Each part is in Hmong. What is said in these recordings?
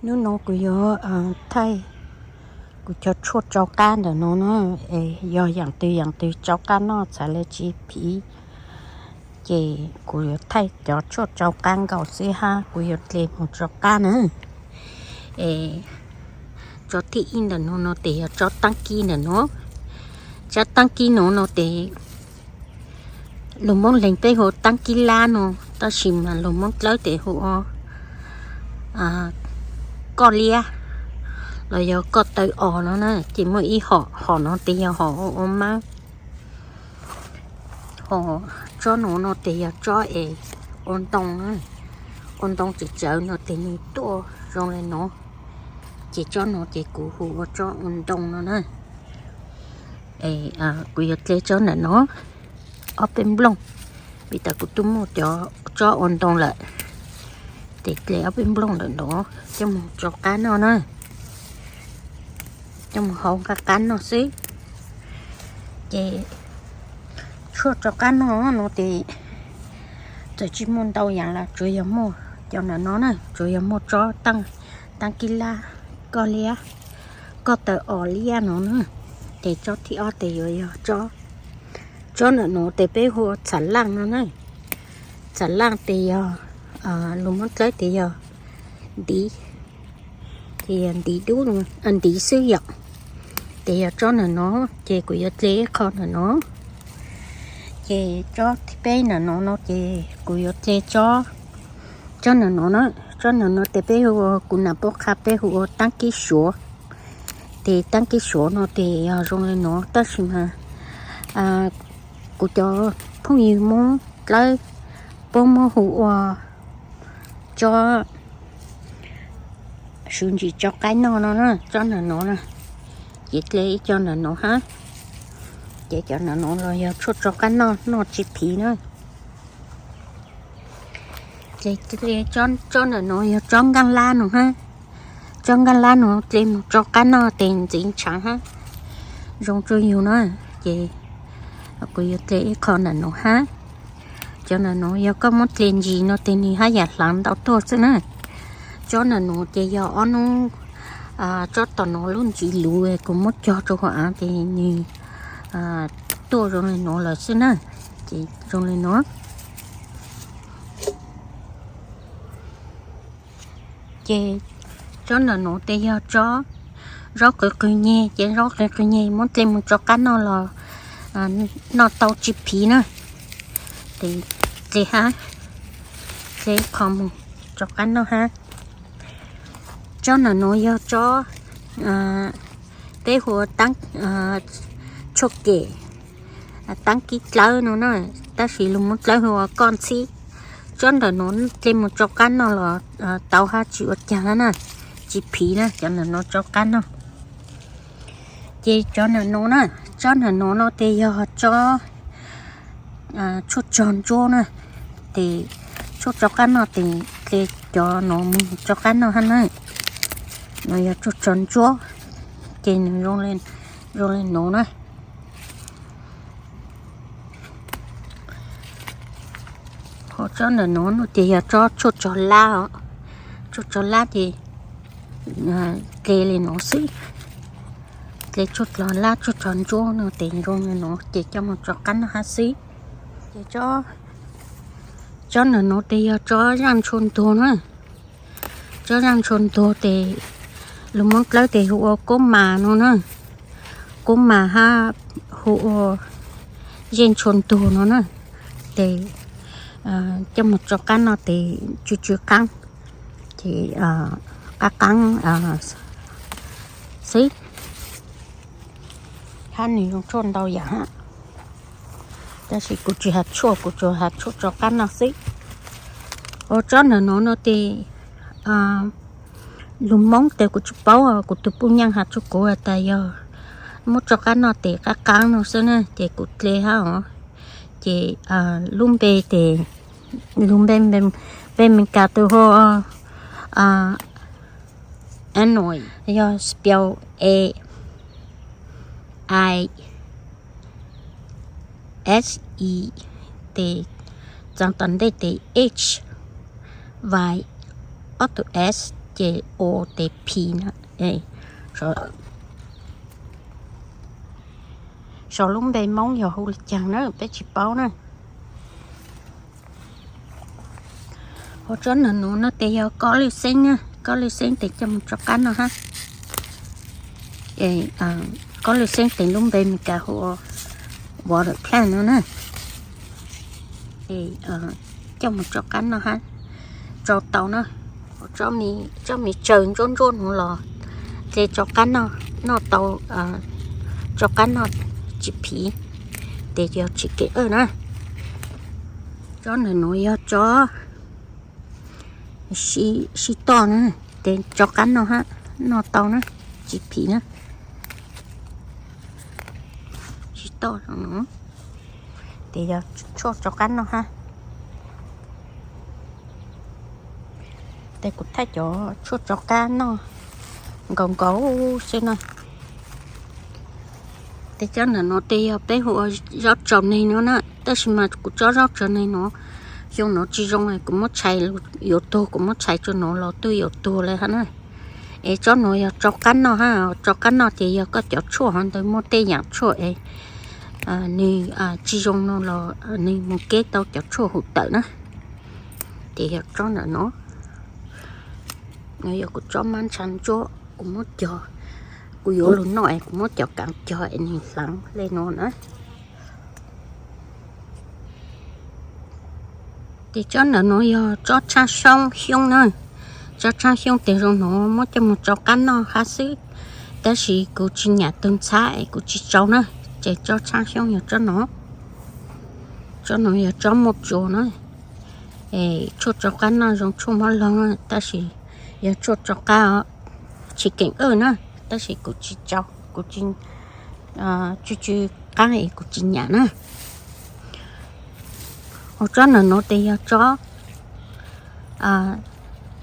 Hnub no kuv yuav thaij kuv cov tshuaj tsau qab ntawm no na, es yog yaam twg yaam twg tsau qab noj txhad le tsis phiv, ces kuv yuav thaij cov tshuaj tsau qab nkaus xwb hab kuv yuav dle moog tsau qab na. Es tsob thib ib ntawm no no tes yog tsob taab kib ntawm no. Tsob taab kib no no tes lug Moob Leeg peb hu ua taab kib lab no, tab sis mas lug Moob Dlawb tes hu ua koj liab los yog koj taw os no na. Ces muaj ib hom, hom no tes yog hom ua maab. Hom tsob no no tes yog tsob es ua ntoo na, ua ntoo tsawv tsawv no tes nwg tuaj zoo le no. Ces tsob no ces kuv hu ua tsob ua ntoo no na. Kuv yuav dle tsob ntawm no ob peb nplooj, vim tas kuv tub muaj cov tsob ua ntoo lawm. Ces dle ob peb nplooj ntawm no coj moog tsau qab noj na, coj moog hau qab qab noj xwb. Ces tshuaj tsau qab noj no tes txawm tsis muaj ntau yaam los tsuav yog muaj cov ntawm no na, tsuav yog muaj tsob taab kib lab, koj liab, koj taw os liab no na. Ces tsob thib ob tes yuav yog tsob, tsob ntawm no tes peb hu ua txham laaj no na. Txham laaj tes yog lug Moob Dlawb tes yog ntiv, ces yog ntiv dub, ntiv xwb yom. Ces yog tsob ntawm no, ces kuv yuav dle ib qho ntawm no. Ces tsob thib peb ntawm no no ces kuv yuav dle tsob, tsob ntawm no na. Tsob ntawm no tes peb hu ua, kuv nam puab qha peb hu ua taab kib suav. Ces taab kib suav no tes yog zoo le no, tab sis mas kuv cov phooj ywg Moob Dlawb puab muab hu ua tsob suav ntsis tsau qab noj no na, tsob ntawm no na. Ces dle ib co ntawm no hab. Ces cov ntawm no los yog tshuaj tsau qab noj, noj tsis phiv na. Ces dle tsob ntawm no yog tsob nkaaj lab no hab. Tsob nkaaj lab no dle moog tsau qab noj tes ntxiv ntshaav hab, zoo tsuj yug na. Ces kuv yuav dle ib qho ntawm no hab. Cov ntawm no yog koj muab dle ntsis no tes nwg hab yam hlaav ntau tuaj xwb na. Tsob ntawm no ces yog ob nub, tsob tom no lub ntsis luv kuv muab cog rua huv av ces nwg tuaj zoo le no lawm xwb na. Ces zoo le no. Ces tsob ntawm no tes yog tsob zaub qws qws nyeg, ces zaub qws qws nyeg muab dle moog tsau qab noj los noj tau tsis phiv na. Ces dle hab, dle qho moog tsau qab noj hab. Tsob ntawm no yog tsob peb hu ua tshuaj kem, taab kib dlawb no na, tab sis lug Moob Dlawb hu ua koj ntxhib. Tsob ntawm no dle moog tsau qab noj los tau hab tsis ua caag na, tsis phiv na, cov ntawm no tsau qab noj. Ces cov ntawm no na, tsob ntawm no no tes yog tsob tshuaj tsog ntsuab na, ces tshuaj tsau qab noj tes dle cov no moog tsau qab noj hab na. No yog tshuaj tsog ntsuab, ces nwg zoo le no na. Ho tsob ntawm no no ces yog tsob tshuaj tsog lab os. Tshuaj tsog lab ces dle le no xwb. Dle tshuaj tsog lab tshuaj tsog ntsuab no tes zoo le no ces coj moog tsau qab noj hab xwb. Ces tsob ntawm no tes yog tsob zaaj ntshua ntuag na. Tsob zaaj ntshua ntuag tes lug Moob Dlawb tes hu ua kub mas no na. Kub mas hab hu ua zej ntshua ntuag no na. Ces coj moog tsau qab noj tes tsw tsw qaab, ces qab qaab xwb. Hab nwg zoo tshuaj ntau yaam hab, tab sis kuv tsis has tshuaj, kuv tsuas has tshuaj tsau qab noj xwb. Ua tsob ntawm no no tes lug Moob tes kuv tsis paub, kuv tug puj nyaaj has tsua kuv has tas yog muab tsau qab noj tes qab qaab no xwb na, ces kuv dle hab os. Ces lub npe tes, lub npe, npe Meskas tes hu ua anise, yog spell A I S E, tes txaa tom ntej tes H Y ob tug S, ces o tes phi na. Saum lub npe Hmoob yog hu li cas na peb tsis paub na. Ho tsob ntawm nuav no tes yog kob lwj xeeb na, kob lwj xeeb tes coj mus rov qab noj hab. Kob lwj xeeb tes lub npe Meskas hu ua water plant no na. Coj mus rov qab noj hab, tsau tau na. Tsob me tsaws ntsuab ntsuab nuav los tes rov qab noj, noj tau, rov qab noj tsis phiv, tes yog tsis kev awj na. Tsob ntawm nuav yog tsob sib toj na, tes rov qab noj hab, noj tau na, tsis phiv na. Sib toj, tes yog tshuaj rov qab noj hab. Tes kuv thaij cov tshuaj rov qab noj nkaus nkaus xwb na. Tes tsob ntawm nuav tes yog peb hu ua zaub tsaus neeg no na, tab sis mas kuv tsob zaub tsaus neeg nuav xyoo nuav tsis zoo, kuv muab tshais yuav tuag, kuv muab tshais tsua nuav los twb yuav tuag le hab na. Es tsob nuav yog rov qab noj hab, rov qab noj ces yog koj cov tshuaj hov ntawd muaj tej yaam tshuaj es nws tsis zoo no los nws mus keb tau cov tshuaj hum tawm na. Ces yog tsob ntawm nuav, nuav yog kuv tsob mab ntsha ntsuab, kuv muab cog, kuv yuav lug noj es kuv muab cov kaav cog es nws hlaav le nuav na. Ces tsob ntawm nuav yog tsob tshab xyoob xyoob na. Tsob tshab xyoob tes zoo nuav muab coj mus rov qab noj hab xwb, tab sis kuv tsis nyam tug ntxhab es kuv tsis tsau na. Ces tsob tshab xyoob yog tsob nuav. Tsob nuav yog tsob muaj tsua na. Es tshuaj rov qab noj zoo tshuaj mob loog na, tab sis yog tshuaj rov qab os, tsis keem awj na, tab sis kuv tsis tsau, kuv tsis, tsw tsw qaab es kuv tsis nyam na. Ua tsob ntawm nuav tes yog tsob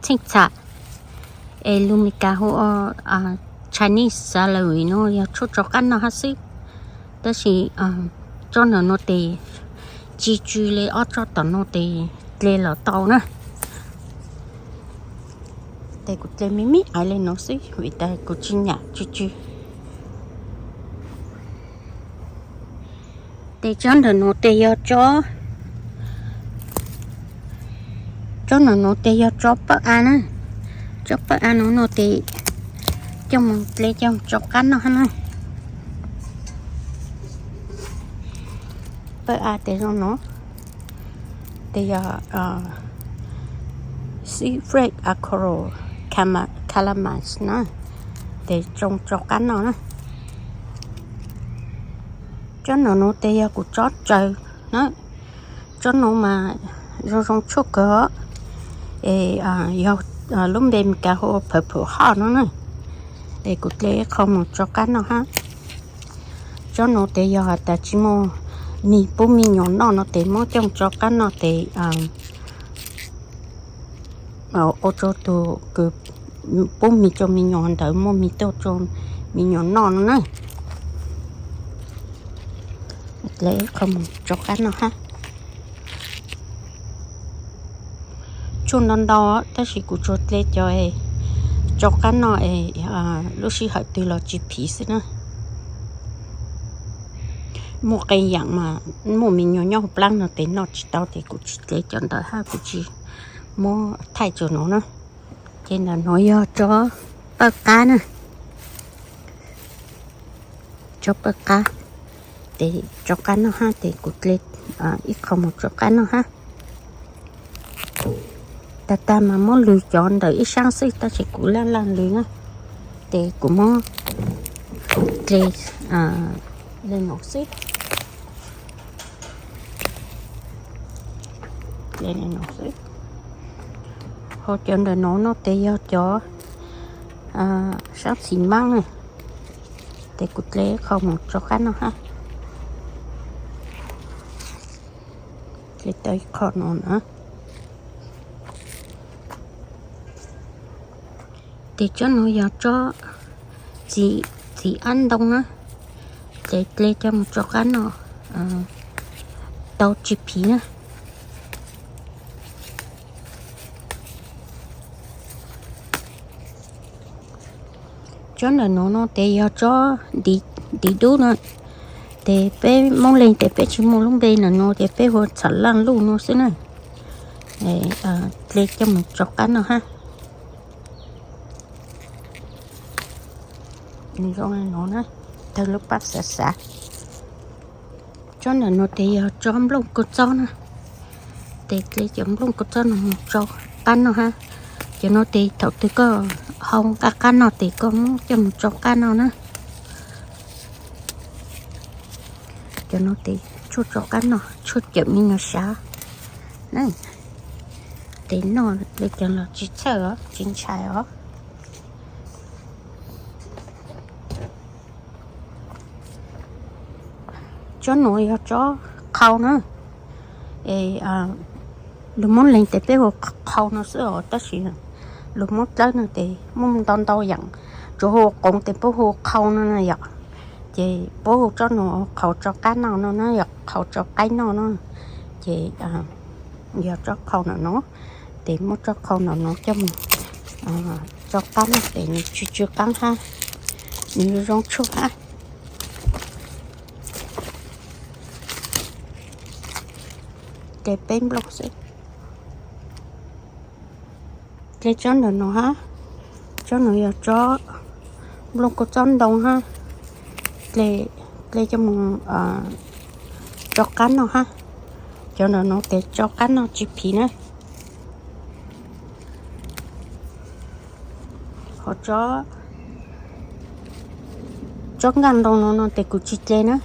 txheej txham, es lus Meskas hu ua Chinese celery no, yog tshuaj rov qab noj hab xwb. Tab sis tsob ntawm nuav tes tsis tsw le ob tsob tom no tes dle los tau na. Tes kuv dle me me aiv le nuav xwb vim tas kuv tsis nyam tsw tsw. Tes tsob ntawm nuav tes yog tsob, tsob ntawm nuav tes yog tsob pawj av na. Tsob pawj av nuav no tes coj mus dle coj mus rov qab noj hab na. Pawj av tes zoo nuav, tes yog sea fresh a coral calamus na, tes zoo rov qab noj na. Tsob ntawm nuav tes yog kuv tsob tsaws na. Tsob nuav mas zoo zoo tshuaj kawg, es yog lub npe Meskas hu ua purple heart no na. Es kuv dle ib qho mus rov qab noj hab. Tsob nuav tes yog has tas tsis muaj mis pub me nyuam noj no tes muab coj rov qab noj tes ua rua tug kws pub mis rua me nyuam ntawd muaj mis tuaj rua me nyuam noj no na. Dle ib qho mus rov qab noj hab. Tshuaj ntau ntau tab sis kuv tsuas dle cov rov qab noj es lub sij hawm twg los tsis phiv xwb na. Muaj qee yaam mas muaj me nyuam nyob hauv plaab no tes noj tsis tau tes kuv tsis dle cov ntawd hab kuv tsis muab thaij tsua nuav na. Ces ntawm nuav yog tsob pawj qab na. Tsob pawj qab, tes rov qab noj hab tes kuv dle ib qho mus rov qab noj hab. Tag tag mas muab lwg cov ntawm ib saab xwb tab sis kuv laj laj lwg na, tes kuv muab dle le nuav xwb. Ho cov ntawm nuav no tes yog cov saab txhim maab na, tes kuv dle qho mus rov qab noj hab. Dle tau ib qho no na. Tes tsob nuav yog tsob txiv ab ntoo na, ces dle coj mus rov qab noj tau tsis phiv na. Tsob ntawm no no ces yog tsob ntiv dub no, ces peb Moob Leeg ces peb tsis muaj lub npe ntawm no ces peb hu txham laj luj no xwb na. Tle coj mus tso qab noj hab. Nws zoo li no na, tawg lub pab xav xav. Tsob ntawm no ces yog tsob nplooj kua txob na, ces tle cov nplooj kua txob no mus tso qab noj hab. Cov no ces thaum twg koj hau nqaj qab noj ces koj muab coj mus tso qab noj na. Cov no ces tshuaj tso qab noj, tshuaj cawm me nyuam sav na. Ces noj li cas los tsis txhawj os, tsis ntshai os. Tsob nuav yog tsob qhau na. Es lug Moob Leeg ces peb hu qhau no xwb os, tab sis lug Moob Dlawb no ces muaj ntau ntau yaam, tsuas hu qoov ces puab hu qhau no na yom. Ces puab hu tsob nuav qhau tso qab noj no na yom, qhau tso qaib noj no. Ces yog tsob qhau ntawm no, ces muab tsob qhau ntawm no coj mus tso qab noj ces nws tsw tsw qaab hab, nws zoo tshuaj hab. Tle peb nplooj xwb. Tle tsob ntawm no hab, tsob no yog tsob nplooj kua txob ntoo hab. Tle coj mus tso qab noj hab. Cov ntawm no ces tso qab noj tsis phiv na. Ho tsob nkaaj ntoo no no ces kuv tsis tle na.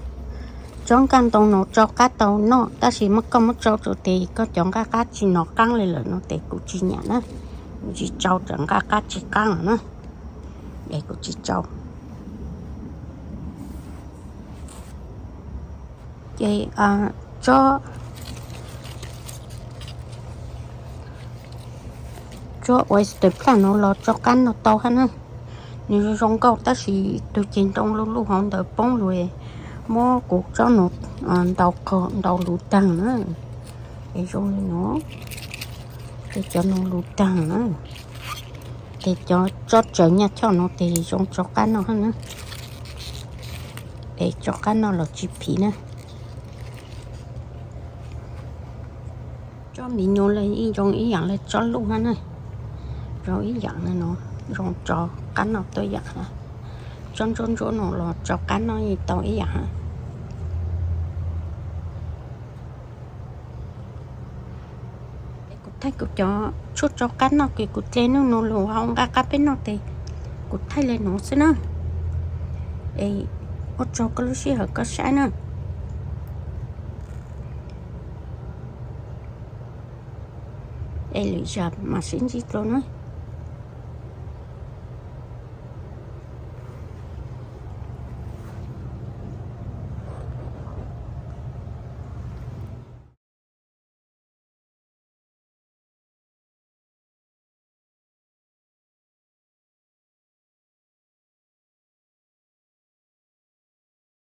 Tsob nkaaj ntoo no tso qab tau noj, tab sis muab koj muab tsau tsau ces koj cov nqaj qab tsis nov qaab li lawm no ces kuv tsis nyam na. Kuv tsis tsau, cov nqaj qab tsis qaab lawm na, es kuv tsis tsau. Ces tsob oyster plum no los tso qab noj tau hab na. Nws zoo zoo nkauj tab sis tug ceg ntoo luj luj hauv ntawd poob lug, muab kuv tsob nuav ntaus qhov ntaus lug taag na. Es zoo li no, ces cov nuav lug taag na. Ces cov tsob tsawv nyaj choj no ces zoo tso qab noj hab na. Es tso qab noj los tsis phiv na. Tsob miv nuav los yeej zoo ib yaam le tsob luj hab na. Zoo ib yaam le no, zoo tso qab noj tuab yaam hab. Tsob ntsuab ntsuab no los tso qab noj yeej tau ib yaam hab. Kuv thaij kuv cov tshuaj tso qab noj kws kuv tle nuav lug hau nqaj qab peb noj tes kuv thaij le nuav xwb na. Es ua tsaug koj lub sij hawm koj saib na. Es lwm zag mam sib ntsib dlua na.